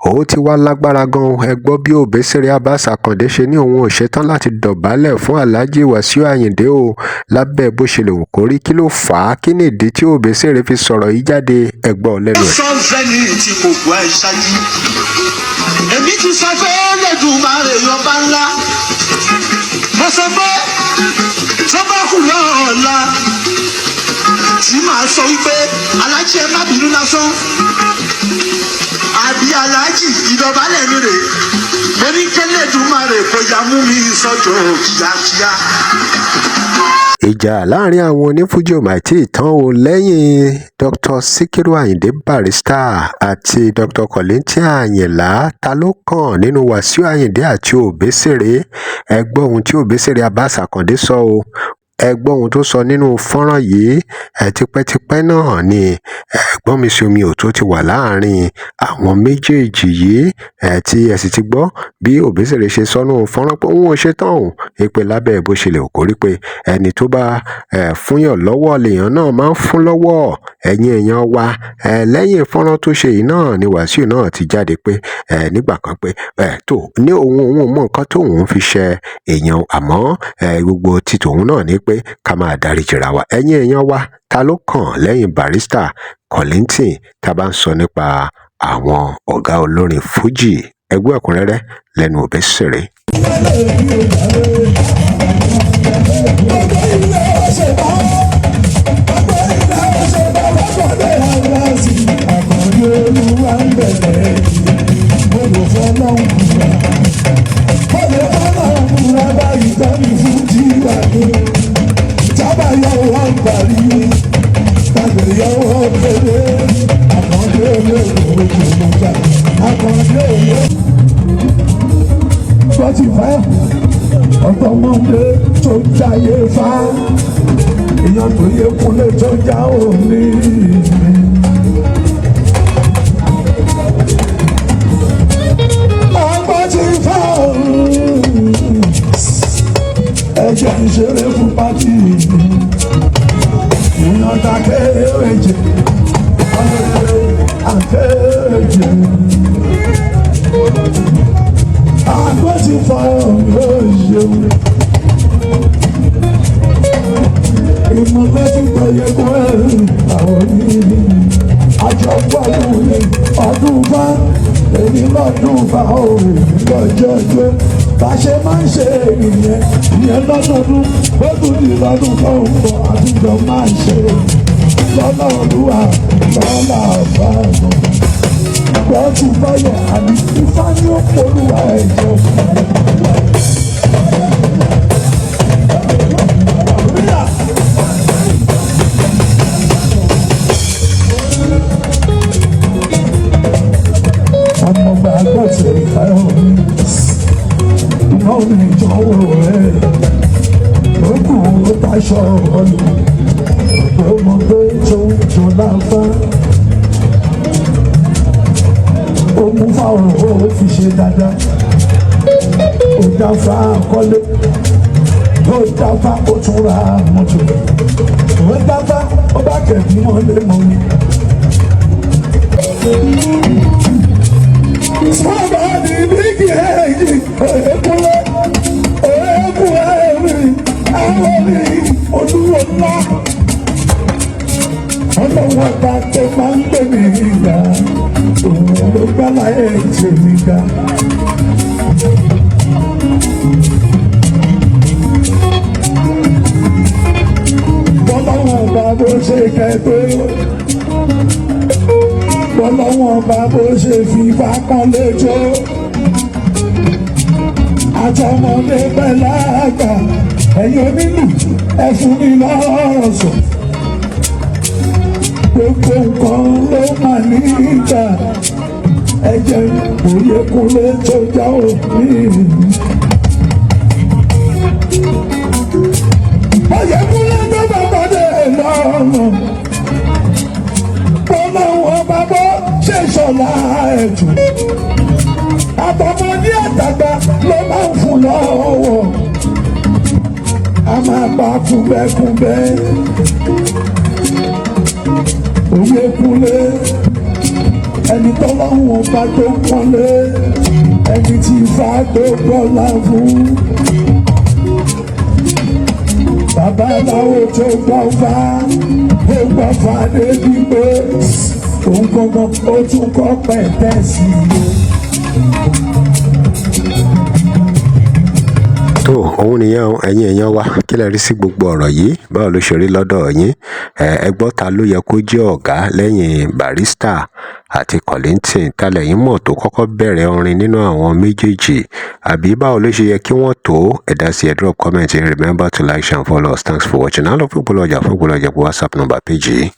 Ó ti wá lágbára gan-an. Ẹ gbọ́ bí Ọbẹ̀sẹ̀rẹ̀ Abbas Akande ṣe ní òun ò ṣetán láti dọ̀bálẹ̀ fún Alhaji Wàsíù Ayinde o lábẹ́ bó ṣe lè wù kó rí. Kí ló fà á? Kí nìdí tí Ọbẹ̀sẹ̀rẹ̀ fi sọ̀rọ̀ yìí jáde? Ẹ gbọ́ lẹ́nu ẹ̀. Sọ fẹ́ni tí kò gbọ́ ẹ ṣáájú. Èmi ti sọ fẹ́ lẹ́dùnmáre ọba ńlá. Mo sọ pé tó bá kù lọ́ọ̀la tí màá sọ wípé, "Aláàjì, ẹ má bínú lásán," àbí, "Aláàjì, ìdọ̀bálẹ̀ mi rè," mo ní kẹ́lẹ́dùnmáre kó ya mú mi sọ́jọ́ kíákíá. Ìjà láàrin àwọn onífuji ò mà tí ì tán o. Lẹ́yìn Dr. Sikiru Ayinde Barrister àti Dr. Kollington Ayinla, ta ló kàn nínú Wàsíù Ayinde àti Ọbẹ̀sẹ̀rẹ̀? Ẹ gbọ́ ohun tí Ọbẹ̀sẹ̀rẹ̀ Abbas Akande sọ o. Ẹ gbọ́ ohun tó sọ nínú fọ́nrán yìí. Ẹ tipẹ́tipẹ́ náà ni gbọ́nmi-sí-omi ò tó ti wà láàrin àwọn méjèèjì yìí. Ẹ tí ẹ sì ti gbọ́ bí Ọbẹ̀sẹ̀rẹ̀ ṣe sọ nínú fọ́nrán pé òun ò ṣe tán òun pé lábẹ́ bó ṣe lè kó rí, pé ẹni tó bá fúnyàn lọ́wọ́ lèèyàn náà máa ń fún lọ́wọ́. Ẹ̀yin èèyàn wa, lẹ́yìn fọ́nrán tó ṣe yìí náà ni Wàsíù náà ti jáde pé nígbà kan pé tó ní òun òun ò mọ nǹkan tóun fi ṣe èèyàn, àmọ́ gbogbo ti tòun náà ní pé ká máa dáríjìra wa. Ẹ̀yin èèyàn wa, ta ló kàn lẹ́yìn Barrister, Kollington, tá a bá ń sọ nípa àwọn ọ̀gá olórin Fuji? Ẹgbẹ́ ẹ̀kúnrẹ́rẹ́ lẹ́nu Ọbẹ̀sẹ̀rẹ̀. Gbogbo ilé ọ̀ṣẹ̀ bá, gbogbo ilé ọ̀ṣẹ̀ bá wọ́pọ̀lẹ́ aláàsì àkàndé olúwa ń bẹ̀rẹ̀. Mo lò fọlọ́hún búra, mo lè fọlọ́hún búra báyìí tẹ́mi fún jíwá ní. Tábà yọwọ́ parí, tàbí yọwọ́ péré, àkàndé olóògùn ògbà, àkàndé olóògùn. Spotify ọ̀tọ̀mọdé tó jáyé fá, èèyàn tó yẹ kúnlé tó já òní mi. Ọgbọ́n ti fá ẹ̀jẹ̀ ìṣeré fún pátì mi. Èèyàn ta kéwèjì, àkéwèjì. Àgbọ̀ ti fa yóò ṣeun. Ìmọ̀lẹ́ ti gbọ̀yẹ kún ẹ̀rù àwọn onílé. Àjọ gbọ́dún ní ọdún bá èmi lọ́dún bá òun lọ́jọ́ ẹgbẹ́. Bá ṣe máa ń ṣe ìyẹn ìyẹn lọ́dọọdún, ó tún di lọ́dún tó ń bọ̀, àtúntò máa ń ṣe. Lọ́lá Olúwa, lọ́lá ọ̀bá ẹ̀mọ́. Gbọ́tù báyọ̀ àní ifá ní ó polúwa ẹ̀jẹ̀. Ọmọọba gbọ́tẹ̀ ìfáyọ̀ mi, iná mi jọ̀wọ́ rẹ̀, ó kù ó taṣọ ọ̀lù, ọ̀dọ́mọdé tó ń jọ láfá. Ó mú fáwọn ó fi ṣe dáadáa, ó dáfá kọ́lé, ó dáfá ó tún ra mọ́tò, ó dáfá ó bá kẹ̀bí mọ́lé mọ́lé. Somebody big head, Ekule, Ekule mi, àwọn mi, olúwo ńlá. Ọlọ́wọ́ bá tó máa ń gbé mi ga, òun ló gbá láyé tèmi ga. Bọ́lọ́wọ́n bá bó ṣe kẹ́ tó, bọ́lọ́wọ́n bá bó ṣe fi bá kan lẹ́jọ́. Àtọmọdé pẹ̀lú àgbà, ẹ̀yin onílù, ẹ fún mi lọ́rọ̀ sọ. Gbogbo nǹkan ló mà nígbà, ẹ̀jẹ̀ òye kúnlé tó já òfin. Òye kúnlé tó bá pàdé lọ́nà. Bọ́lá wọn bá bọ́ ṣe ṣọlá ẹ̀jù. Àtọmọdé àtàgbà ló máa ń fún lọ́wọ́. A máa pa kúnbẹ́kúnbẹ́. Òye kúnlé. Ẹni tọ́lọ́hún ọba tó pọ́nlé, ẹni tí Ifá tó bọ́lá fún. Babaláwo tó gbọ́ fá, ó gbọ́ fá débi pé òun gangan ó tún kọ́ pẹ̀tẹ́sì o. Tó òun nìyẹn o, ẹ̀yin èèyàn wa, kí lẹ rí sí gbogbo ọ̀rọ̀ yìí? Báwo ló ṣe rí lọ́dọ̀ yín? Ẹ gbọ́, ta ló yẹ kó jẹ́ ọ̀gá lẹ́yìn Barrister àti Kollington? Ta lẹ̀yin mọ̀ tó kọ́kọ́ bẹ̀rẹ̀ orin nínú àwọn méjèèjì, àbí báwo ló ṣe yẹ kí wọ́n tó? Ẹ dá sí, ẹ drop comment. Remember to like, share and follow us. Thanks for watching. Á lọ fún ìpolówó ọjà. Fún ìpolówó ọjà, pé WhatsApp number page yìí.